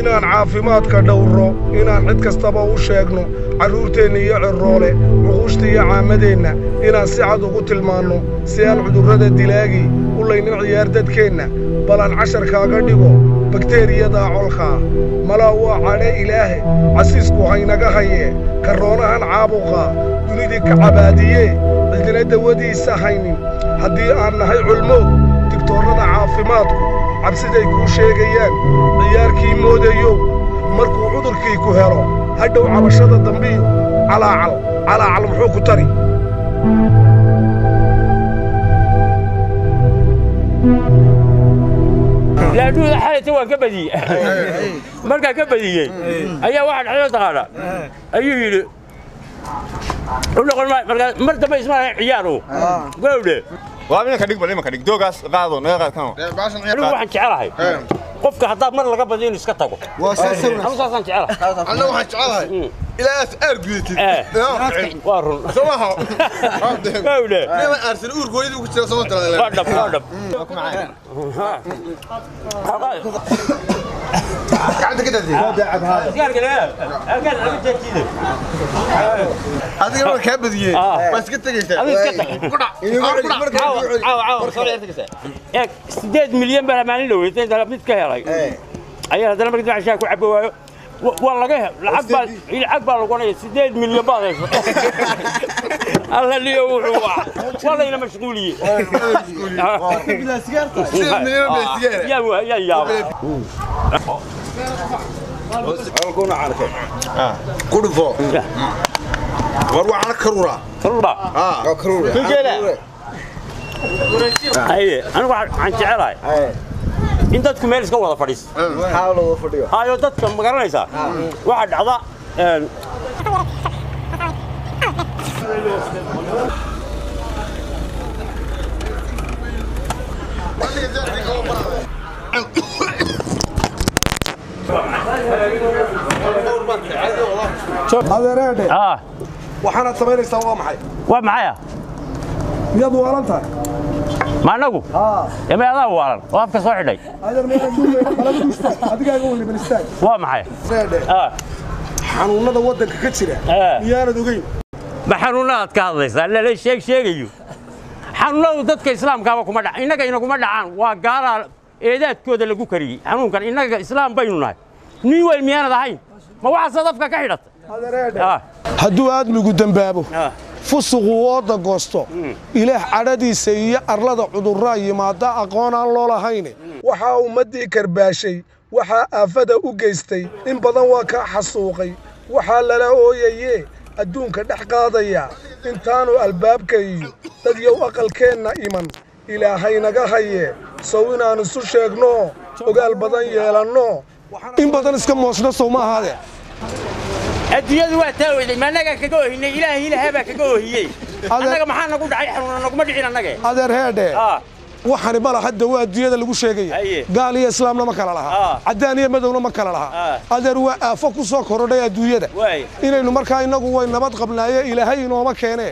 Inaan caafimaadka dhowro, inaan cid kastaba u sheegno, carruurteenna iyo cirroole, cuquushta iyo caammadeenna, inaan si cad ugu tilmaanno si aan cudurrada dilaagii u laynin ciyaar dadkeenna. Balan casharkaaga dhigo bakteeriyadaa colkaa malaa waa cadhe Ilaahe, casiisku haynaga hayee. Karoonahan caabuqaa dunidii ka cabaadiyee, cidina dawadiisa haynin. Haddii aan nahay culmoog, digtoorrada caafimaadku cabsiday kuu sheegayaan ciyaarkii moodayow, markuu cudurkii ku helo hadhow cabashada dambiyo calaacal calaacal muxuu ku tari? Laadhuuda xalayta waan ka badiyey. Markaan ka badiyey ayaa waxaa dhacday, taqaana, ayuu yidhi u noqon maayo. Markaa mar dambe isma lahayn ciyaaru gowdhe. Waa imanka dhig, bal imanka dhig doogaas qaado, naga qaad kan. Anigu waxaan jecelahay qofka haddaa mar laga badiyo inuu iska tago. Anu saasaan jecelahay. Anna waxaan jecelahay ilaa aad aar gudatid. Waa run. Soo maaha? Gowdhe. Niman aarsan uurkooyadii ku jira soo tala. Waa dhab, waa dhab. Gacanta ka daadiyay. Sigaarka laga halkaas laga jeedjiiday. Adiga marka kaa badiyey waa iska tegaysaa. Adiga iska tag. Caawa caawa caawa soo dheertagaysaa. Eeg, 8 milyan baa maalin dhaweysay inta mid ka helay ayaa haddana markii dambe shaah ku cabo waayo. Waa laga hel, lacag baa lagu onaya 8 milyan baad hesho. Alla liyo, wuxuu waa layna mashquuliyey. 8 milyan baa sigaar. Yaa yaaba. Ku dhufo. War waxaan karuura. Karuurba. Haye, anigu waxaan jecelahay in dadku meel iska wada fadhiisto. Hayo, dadka ma garanaysaa waxaa dhacda Adeereedhe. Ah. Waxaanaad samaynaysaa waa maxay? Waa maxaya? Miyaad waalan tahay? Ma anagu ema adaa waalan oo afka soo xidhay? Adeer, meelaan duulayna qalab istaag, adigaaga weliban istaag. Waa maxay? Adeereedhe. Ah. Xanuunnada waddanka ka jira miyaanad ogeyn? Ma xanuunadaad ka hadlaysaa? Lala sheeg sheegayo xanuunadu dadka islaamkaaba kuma dhac, innaga inaguma dhacaan. Waa gaalaa eedaadkooda lagu kariyey xanuunkan. Innaga islaam baynu nahay. Nin weyn miyaanad ahayn? Ma waxaasaad afka ka xidhatay? Adeereedhe. Ah. Hadduu aadmigu dembaabo, Ah. fusuqu ooda goosto, Ilaah cadhadiisa iyo arlada cudurraa yimaada aqoon aan loo lahayne. Waxaa ummaddii karbaashay, waxaa aafada u geystay, in badan waa kaa xasuuqay, waxaa lala ooyayee adduunka dhex qaadaya intaanu albaabka iyo dad yow aqalkeenna iman. Ilaahay naga hayee, sow inaan isu sheegno, ogaal badan yeelanno, in badan iska moosno, sow ma ahaadee? Adduunyadu waa taa oyday, ma annagaa kaga ohinay? Ilaahay ilaahaa baa kaga ohiyey. Annaga maxaa nagu dhacay? Xanuuna naguma dhicin annage. Adeer heedhe. Ah. Waxani ma laha dawa adduunyada lagu sheegaya. Haye. Gaal iyo islaamna ma kala laha, caddaan iyo madowna ma kala laha. Adeer, waa aafo ku soo korodhay adduunyada. Waay. Inaynu markaa innagu way nabad qabnaaye, Ilaahay inooma keene,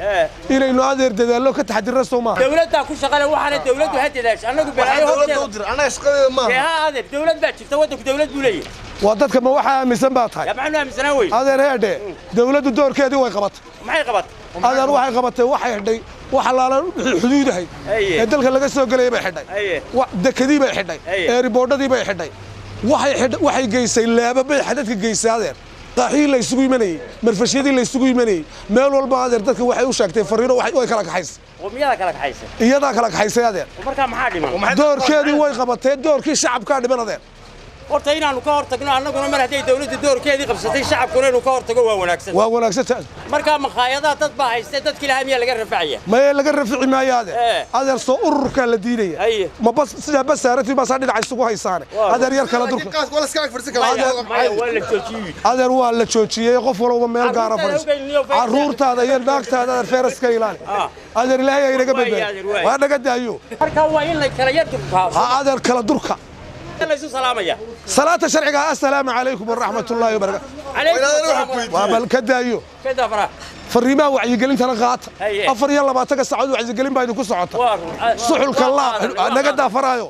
inaynu adeer dadaallo ka taxdirra, soo maaha? Dawladdaa ku shaqale waxaana dawladdu ha dadaasho. Annagu balaayo dawladda u horteeda dir, annaga shaqadeeda maaha. Dee ha adeer, dawlad baa jirta, waddanku dawlad buu leeyahay. Waa dadka ma waxaa aaminsan baa tahay? Yaa maxaanu aaminsanaan wey? Adeer heedhe, dawladdu doorkeedii way qabatay. Maxay qabatay? Adeer, waxay qabatay, waxay xidhay wax allaala wixii xuduudahay Haye. ee dalka laga soo gelayay bay xidhay. Haye. Dekadii bay xidhay. Haye. Eeriboodhadii bay xidhay. Waxay xidhay, waxay geysay laaba bay xadadka geysay adeer, qaaxihii la isugu imanayey, marfashyadii la isugu imanayey, meel walba adeer dadka waxay u sheegtay fariino, way kala kaxaysay. Qowmiyada kala kaxaysa. Iyadaa kala kaxaysay adeer. Markaa maxaa dhiman? Doorkeedii way qabatee, doorkii shacabkaa dhiman adeer. Horta inaanu ka hortagno annaguna, mar hadday dawladdu doorkeedii qabsatay, shacabkuna inuu ka hortago waa wanaagsan. Waa wanaagsan. Markaa makhaayadaha dad baa haystee, dadkii lahaa miyaa laga rafacaya? Maye, laga rafici maayo adeer. Adeer, soo ururkaa la diidaya. Haye. Ma bas sidaa bas saaratii baasaa dhinaca isugu haysaane. Waa. Adeer, yar kala durka. Qaas wala iska ag fadhiisan kara. Maya maya, waa la joojiyey. Adeer, waa la joojiyey. Qof walba meel gaara Carruurtaada fadhiiso. Ogeyn, fayraska. Carruurtaada iyo naagtaada adeer fayraska ilaali. Adeer, Ilaahay ay naga Waay, badbaadi. adeer, waay. Waa naga daayo. Markaa waa in la kala yar durkaa. Ha adeer, kala durka. Laysu salaamaya. Salaata sharciga, assalaamu calaykum waraxmat ullaahi wabarakaatu. Calaykum Waa inaad asalaam. wax weydiiyo. Waa bal ka daayo. Ka daa faraha. Fariimaha wacyigelintana qaata. Haye. 24-ka saacadood wacyigelin baa idinku socota. Waa run. Suxulka Waa laab qaadan, waa naga qaadan. daafaraayo.